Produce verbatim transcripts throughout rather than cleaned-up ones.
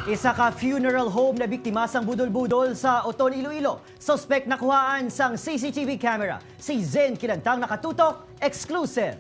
Isa ka funeral home nabiktima sang budol-budol sa Oton, Iloilo. Suspek nakuhaan sang C C T V camera. Si Zen Kilantang nakatutok, exclusive.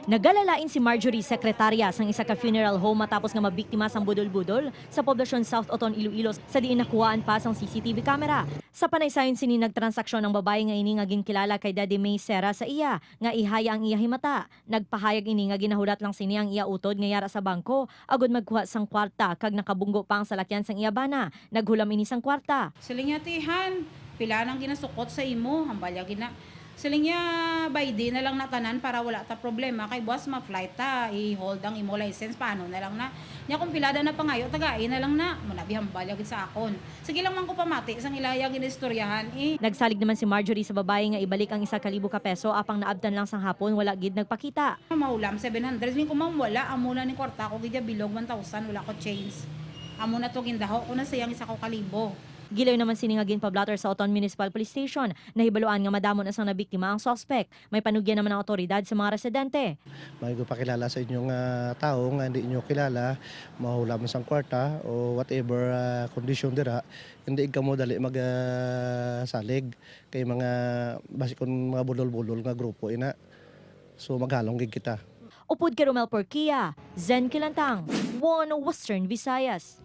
Nagalalain si Marjorie, sekretarya sang isa ka funeral home, matapos nga mabiktima sang budol-budol sa Poblacion South, Oton, Iloilo, sa diin nakuhaan pa sang C C T V camera. Sa panaysayon sini, nagtransaksyon ang babayi nga ini nga ginkilala kay Daddy May Serra sa iya nga ihaya ang iya himata. Nagpahayag ini nga ginahulat lang sini ang iya utod nga yara sa bangko agod magkuha sang kwarta, kag nakabunggo pa ang salakyan sang iya bana. Naghulam ini sang kwarta. Siling niya, "Tihan, pila nang ginasukot sa imo?" Hambal niya gina. Siling niya, "By day na lang na tanan para wala ta problema, kay buwas ma-flight ta, i-hold ang imo license, paano na lang na? Nya kung pila da na pangayo, tagai na lang na." Muna bihambal niya gid sa akon. Sige lang man ko pamati sang ilaya ginaistoryahan, eh. Nagsalig naman si Marjorie sa babayi nga ibalik ang isa ka libo ka peso, apang naabtan lang sang hapon, wala gid nagpakita. Mahulam, seven hundred. Siling ko, "Ma'am, wala. Amo na ni kwarta ko gid ya bilog, one thousand, wala ko change. Amo na to, gindaho ko na siyang isa ko ka libo." Gilayon naman sini nga ginpa-blotter sa Oton Municipal Police Station. Nahibaluan nga madamo na sang nabiktima ang suspek. May panugyan naman ang awtoridad sa mga residente. May gupakilala sa inyong, ah, tawo nga hindi inyo kilala, mahulam sang kwarta o whatever, ah, kondisyon dira, hindi kamo dali mag, ah, salig kay mga, basi kon mga bulol-bulol nga grupo ina. So, maghalong gid kita. Upod kay Romel Porquia, Zen Kilantang, One Western Visayas.